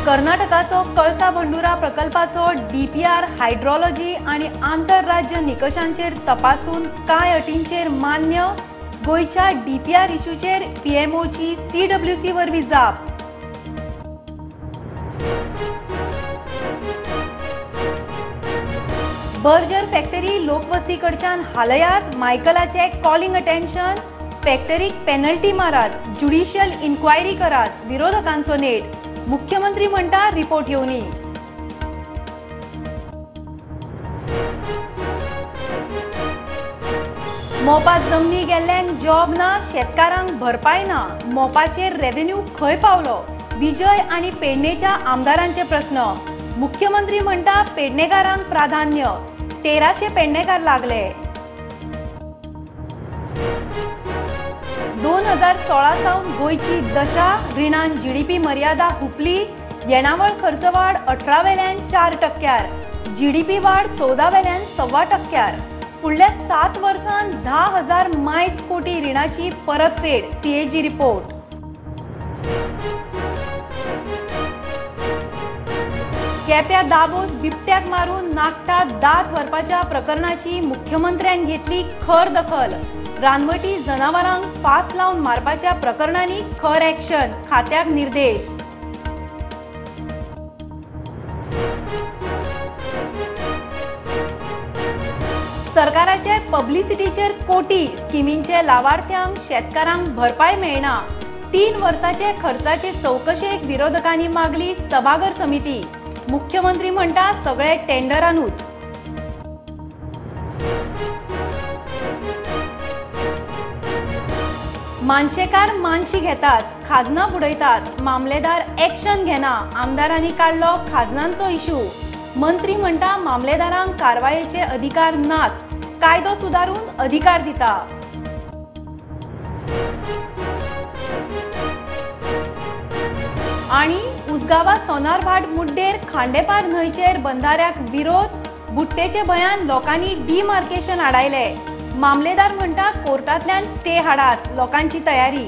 कर्नाटकाचो Kalasa Bhandura प्रकल्पाचो DPR hydrology आनी आंतरराज्य निकशांचेर तपासून कांय अटींचेर मान्य. गोंयच्या डीपीआर इश्यूचेर पीएमओची सीडब्ल्यूसी वरवीं जाप. बर्जर फॅक्टरी लोकवस्ती कडच्यान हालयात, मायकलाचे कॉलिंग अटेन्शन. फॅक्टरीक पेनल्टी मारात, ज्युडिशियल इन्क्वायरी करात, विरोधकांचो नेट. मुख्यमंत्री म्हणटा रिपोर्ट येवनी. मोपा जमनी गेल्ल्यांक जॉब ना, शेतकारांक भरपाय ना, मोपाचेर रेव्हेन्यू खंय पावलो? विजय आनी पेडणेच्या आमदारांचे प्रस्न. मुख्यमंत्री म्हणटा पेडणेकारांक प्राधान्य. 1300 पेडणेकार लागले. 2016 सावन गोंयची दशा, रिणान जीडीपी मर्यादा हुपली. येणावळ खर्च वाड 18 वेल्यान 4%, जीडीपी वाड 14 वेल्यान 1.25%. फुडल्या 7 वर्सांत 10,000 मायज कोटी रिणाची परतफेड, सीएजी रिपोर्ट. केप्या दाबोस बिबट्याक मारून नाकटा दांत व्हरपाच्या प्रकरणाची मुख्यमंत्र्यान घेतली खर दखल. रानवटी जनावरांक फास लावन मारपाच्या प्रकरणांनी खर ॲक्शन, खात्याक निर्देश. सरकाराचे पब्लिसिटीचेर कोटी, स्किमींचे लावार्थ्यांक शेतकारांक भरपाय मेळना. 3 वर्साचे खर्चाचे चवकशेक विरोधकांनी मागली सभाघर समिती. मुख्यमंत्री म्हणटा सगळे टेंडरानूच. मानशेकार मानशी घेतात, खाजनां बुडयतात, मामलेदार ॲक्शन घेना. आमदारांनी काडलो खाजनांचो इश्यू. मंत्री म्हणटा मामलेदारांक कारवायेचे अधिकार नात, कायदो सुदारून अधिकार दिता. आनी उसगांवा सोनारभाट मुड्डेर खांडेपार न्हंयचेर बंधाऱ्याक विरोध. बुट्टेचे भंयान लोकांनी डिमार्केशन आडायले. मामलेदार म्हणटा कोर्टांतल्यान स्टे हाडात, लोकांची तयारी.